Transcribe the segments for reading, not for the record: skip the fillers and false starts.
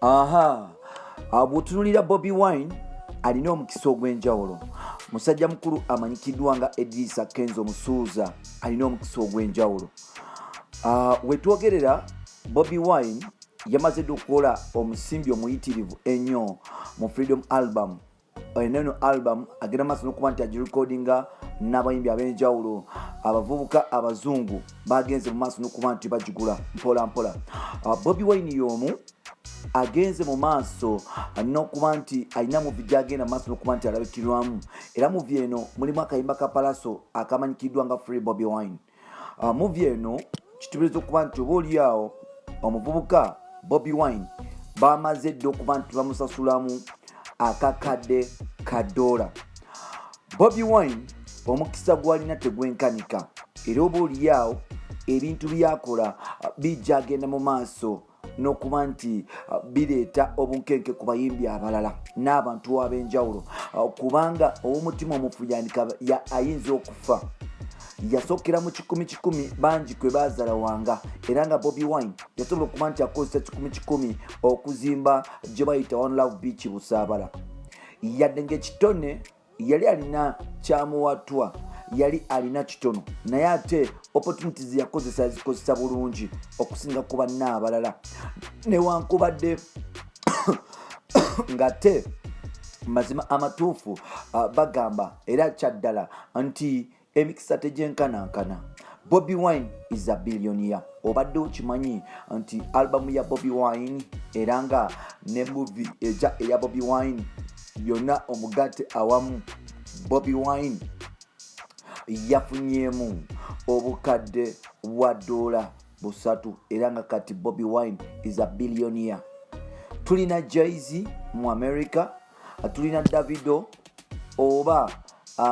Aha, bw'otunuulira Bobi Wine alina omukisa ogw'enjawulo. Musajja mukulu amanyikiddwa nga Edrisa Kenzo Musuuza alina omukisa ogw'enjawulo. Wetwogerera Bobi Wine yamaze dda okukola omusimbi omuyitirivu ennyo mu Freedom Album. Eno album agenda maaso nokuba nti agirekodinga n'abayimbi ab'enjawulo, abavubuka abazungu bagenze mu maaso nokuba nti bagigula mpola mpola. Bobi Wine y'omu agenze mu maaso n'okuba nti alina muvi gyagenda mu maaso n'okuba nti alabikirwamu, era muvi eno mulimu akayimba ka Palaso akamanyikiddwa nga Free Bobi Wine. Muvi eno kitubereza okuba nti oba oliawo omuvubuka Bobi Wine bamaze dda okuba nti bamusasulamu akakadde ka dola. Bobi Wine omukisa gwalina tegwenkanika, era oba oliawo ebintu byakola bijja agenda mu maaso n'okuba nti bireeta obunkenke ku bayimbi abalala n'abantu ab'enjawulo, kubanga ow'omutima omufu yandika ayinza okufa. Yasookera mu kikumi kikumi bangi kwe baazalawanga, era nga Bobi Wine yasobola okuba nti akozesa kikumi kikumi okuzimba gye bayita One Love Beach Busaabala, yadde ng'ekitone yali alina kyamuwatwa, yali alina kitono, naye ate opportunities yakozesa yazikozesa bulungi okusinga ku banna abalala, newankubadde ng'ate mazima amatuufu bagamba era kyaddala nti emikisa tegyenkanankana. Bobi Wine is a billionaire. Obadde okimanyi nti albamu ya Bobi Wine era nga ne movie eja eya Bobi Wine byonna omugatte awamu, Bobi Wine yafunyeemu obukadde bwa dola 300, era nga kati Bobi Wine is a billionaire. Tulina Jay-Z mu America, tulina Davido oba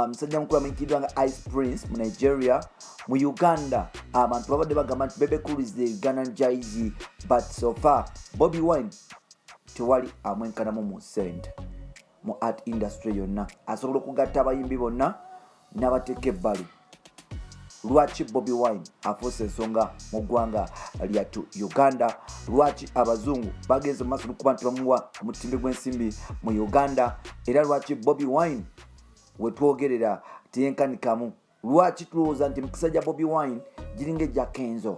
musajja mukulu amanyikiddwa nga Ice Prince mu Nigeria. Mu Uganda abantu babadde bagamba nti Bebe Cool is the Ugandan Jay-Z, but so far Bobi Wine tewali amwenkanamu mu sente mu art industry yonna. Asobola okugatta abayimbi bonna n'abateeka ebbali. Lwaki Bobi Wine afuuse ensonga mu ggwanga lyattu Uganda? Lwaki abazungu bagenze mu maaso nokuba nti bamuwa omutimbi gw'ensimbi mu Uganda? Era lwaki Bobi Wine wetwogerera teyenkanikamu? Lwaki tulowooza nti emikisa gya Bobi Wine giringa egya Kenzo?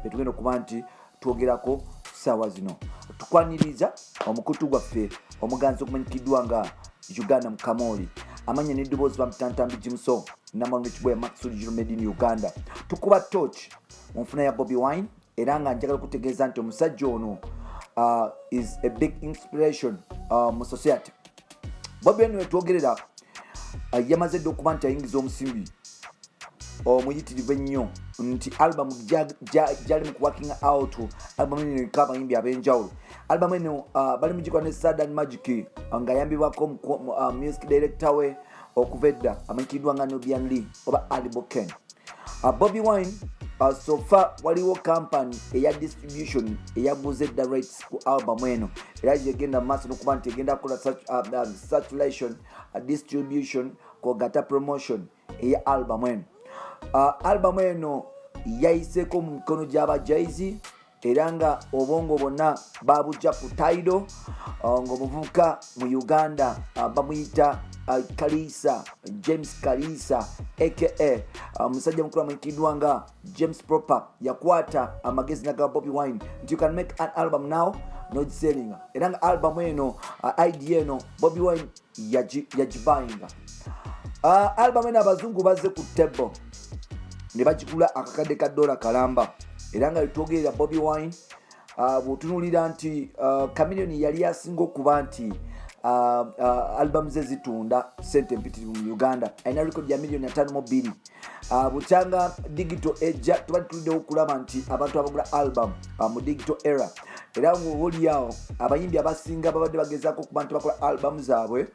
Betugenda okuba nti twogerako saawa zino. Tukwaniriza omukutu gwaffe omuganzi ogumanyikiddwa nga Uganda Mukamooli, amanya n'eddoboozi bamutantambi Jimuso Namalunekibweya Maxurigiral made in Uganda. Tukuba torch mu nfuna ya Bobi Wine, era nga njagala okutegeeza nti omusajja ono is a big inspiration mu society. Bobi Wine wetwogerera yamaze dda okuba nti ayingiza omusimbi omuyitirivu ennyo, nti album gyali mu working out, album eno eriko abayimbi ab'enjawulo. Album eno bali mugikola ne Sadan Magic ng'ayambibwako music director we okuva edda amanyikiddwa nga Nubian Lee oba Ali Boken. Bobi Wine, so far waliwo company eya distribution eyaguze dda rights ku album eno, era gyegenda mu maaso n'okuba nti egenda kukola circulation, distribution kwogata promotion eya album eno. Album eno yayiseeko mu mikono gy'aba Jay-Z, era nga obwongo bwonna babujja ku Tidal, ng'omuvubuka mu Uganda bamuyita Kalisa James Kalisa aka musajja mukulu amanyikiddwa nga James Proper yakwata amagezi naga Bobi Wine nti you can make an album now nogiselinga, era nga album eno, idea eno Bobi Wine yagibayinga. Album eno abazungu bazze ku table ne bagigula akakadde ka dola kalamba, era nga wetwogerera Bobi Wine, bw'otunuulira nti Chameleone yali asinga okuba nti album ze zitunda sente empitirivu mu Uganda, alina record ya miliyoni 52. Bukyanga digital ejja, tuba tuliddewo okulaba nti abantu abagula album mu digital era, era ngaoba oliawo abayimbi abasinga babadde bagezaako okuba nti bakola album zaabwe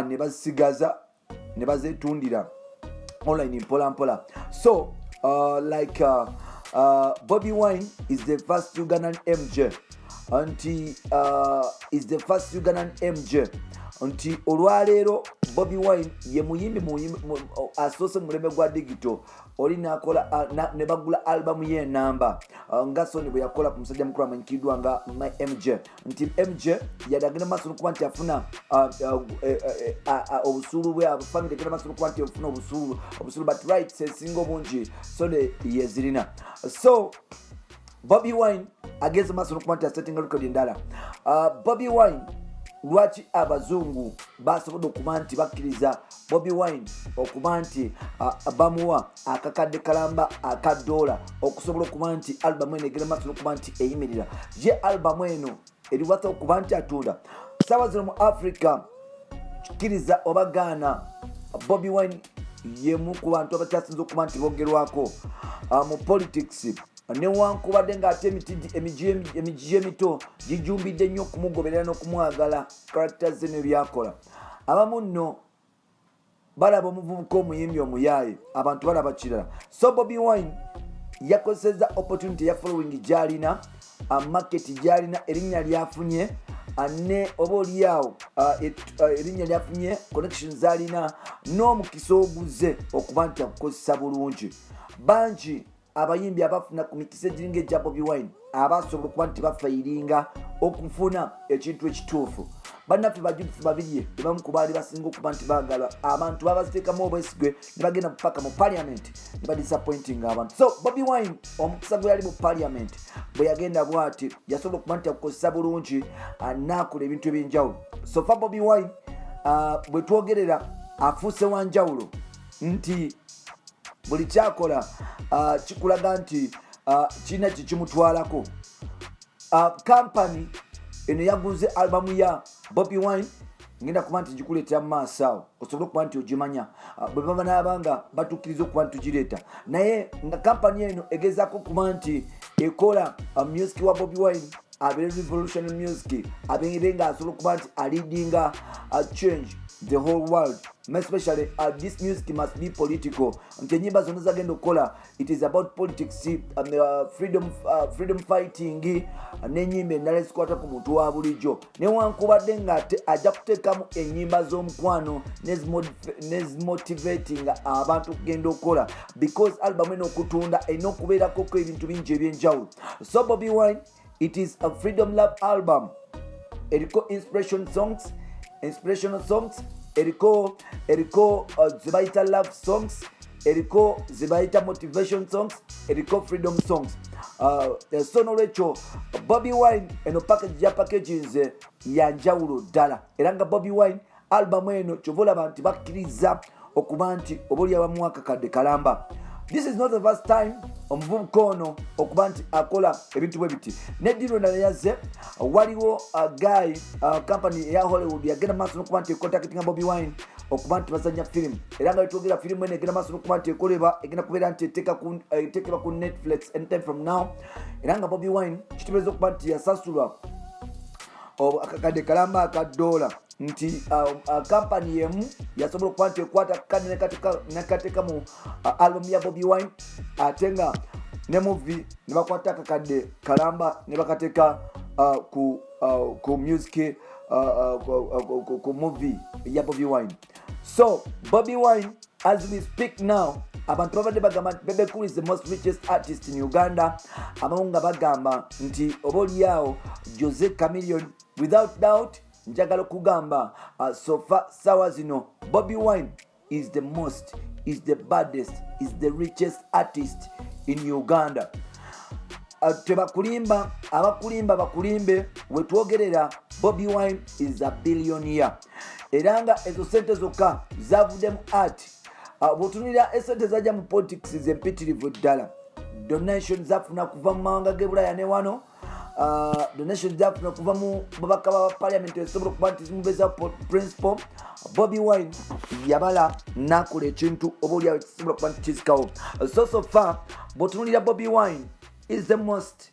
ne bazisigaza ne bazetundira online mpola mpola. So like Bobi Wine is the first Ugandan MJ, nti is the first Ugandan MJ. Nti olwaleero Bobi Wine ye muyimbi asoose mu mulembe gwa digital oli nakola ne bagula albamu ye enamba, nga Sony bwe yakola ku musajja mukulu amanyikiddwa nga MJ, nti MJ yadde agenda maaso nokuba nti afuna e, e, obusuulu bwe, family egenda maaso nokuba nti ofuna obusuulu, but rights esinga obungi Sony yezirina. So Bobi Wine agenze maaso nokuba nti asettinga record endala. Bobi Wine, lwaki abazungu basobodde okuba nti bakkiriza Bobi Wine okuba nti bamuwa akakadde kalamba aka dola okusobola okuba nti albamu eno egenda maaso nokuba nti eyimirira? Ye albamu eno eriwasa okuba nti atunda saawa zino mu Africa. Kkiriza oba gaana, Bobi Wine yemu ku bantu abakyasinza okuba nti bogerwako mu politics, newankubadde ng'ate emigi emito gijumbidde nnyo okumugoberera n'okumwagala character ze nebyakola. Abamu nno balaba omuvubuka omuyimbi omuyaaye, abantu balaba kirala. So Bobi Wine yakozeseza opportunity ya following gyalina, market gyalina, erinnya lyafunye, ne oba oliawo erinnya lyafunye, connection zalina n'omukisa oguze okuba nti akukozesa bulungi. Bangi abayimbi abafuna ku mikisa egiringa egya Bobi Wine abasobola okuba nti bafailinga okufuna ekintu ekituufu. Bannaffe ba Judith Babirye bebamu ku baali basinga okuba nti baagalwa abantu, babaziteekamu obwesigwe ne bagenda paka mu parliament ne badisappointinga abantu. So Bobi Wine omukisa gwe yali mu parliament bwe yagenda bwati yasobola okuba nti akukozesa bulungi, naakola ebintu ebyenjawulo. So far Bobi Wine bwe twogerera afuuse wanjawulo, nti buli kyakola kikulaga nti kirina kikimutwalako. Kampani eno yaguze albamu ya Bobi Wine. Ngenda kuba nti gikuleetera mu maaso awo osobole okuba nti ogimanya bwe baba naaba nga batukkiriza okuba nti tugireeta. Naye nga kampani eno egezaako okuba nti ekola music wa Bobi Wine abeere revolutionary music, abeere nga asobola okuba nti aleadinga change the whole world. Especially this music must be political, nti enyimba zonna zagenda okukola, it is about politics, freedom fighting, n'enyimba endala ezikwata ku muntu wa bulijjo, newankubadde ng'ate ajja kuteekamu enyimba z'omukwano nezimotivating abantu okugenda okukola, because album eno okutunda erina okubeerakoko ebintu bingi ebyenjawulo. So Bobi Wine, it is a freedom love album, eriko inspiration songs, inspirational songs, eriko zebayita love songs, eriko zebayita motivation songs, eriko freedom songs. So nolwekyo Bobi Wine eno package ya packages yanjawulo ddala. Era nga Bobi Wine album eno kyova olaba nti bakkiriza okuba nti oba oli abamuwa akakadde kalamba. This is not the first time omuvubuka ono okuba nti akola ebintu bwe biti. Nediro endala yazze, waliwo guy, company eya Hollywood yagenda maaso nokuba nti econtactinga Bobi Wine okuba nti bazanya firimu. Era nga wetwogera, firimu eno egenda maaso nokuba nti ekolebwa, egenda kubeera nti eteekebwa ku Netflix anytime from now. Era nga Bobi Wine kiteebereza okuba nti yasasulwa akakadde kalamba aka dola, nti kampani yemu yasobola okuba nti ekwata akakadde nekateeka mu album ya Bobi Wine, ate nga ne movie ne bakwata akakadde kalamba ne bakateeka ku music, ku movie ya Bobi Wine. So Bobi Wine, as we speak now, abantu babadde bagamba nti Bebe Cool is the most richest artist in Uganda. Abamu nga bagamba nti oba oliawo Jose Chameleone. Without doubt, njagala okugamba, so far sawa zino Bobi Wine is the most, is the baddest, is the richest artist in Uganda. Tebakulimba, abakulimba bakulimbe. Wetwogerera Bobi Wine is a billionaire, era nga ezo sente zokka zavuddemu art. Bw'otunulira esente zajja mu politics zempitirivu ddala, donation zafuna kuva mu mawanga g'ebulaya ne wano, donation zafuna kuva mu babaka ba parliament esobola okuba nti zimubeeza principal. Bobi Wine yabala nakola ekintu oba oliawo kisobola okuba nti kizikawo. So far bw'otunulira, Bobi Wine is the most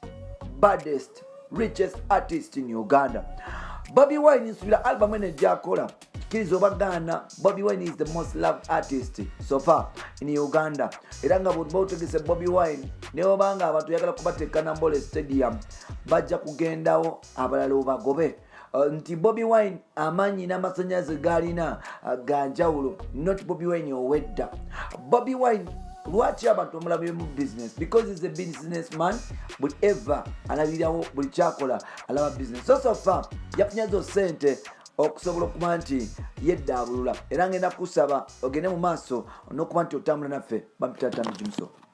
baddest, richest artist in Uganda. Bobi Wine, nsubira album eno ejjakola, kkiriza oba gaana, Bobi Wine is the most loved artist so far in Uganda. Era nga bwoba otegese Bobi Wine, newobanga abantu oyagala kubateeka Nambole Stadium, bajja kugendawo, abalala obagobe. Nti Bobi Wine amaanyi n'amasannyalaze g'alina ga njawulo, not Bobi Wine owedda. Bobi Wine lwaki abantu bamulabye mu business? Because is a businessman. Buli ever alabirawo, buli kyakola alaba business. So far yafunye zo sente okusobola okuba nti yeddaabulula, era ngenda kusaba ogende mu maaso n'okuba nti otambula naffe. Bampita Tambi Jimso.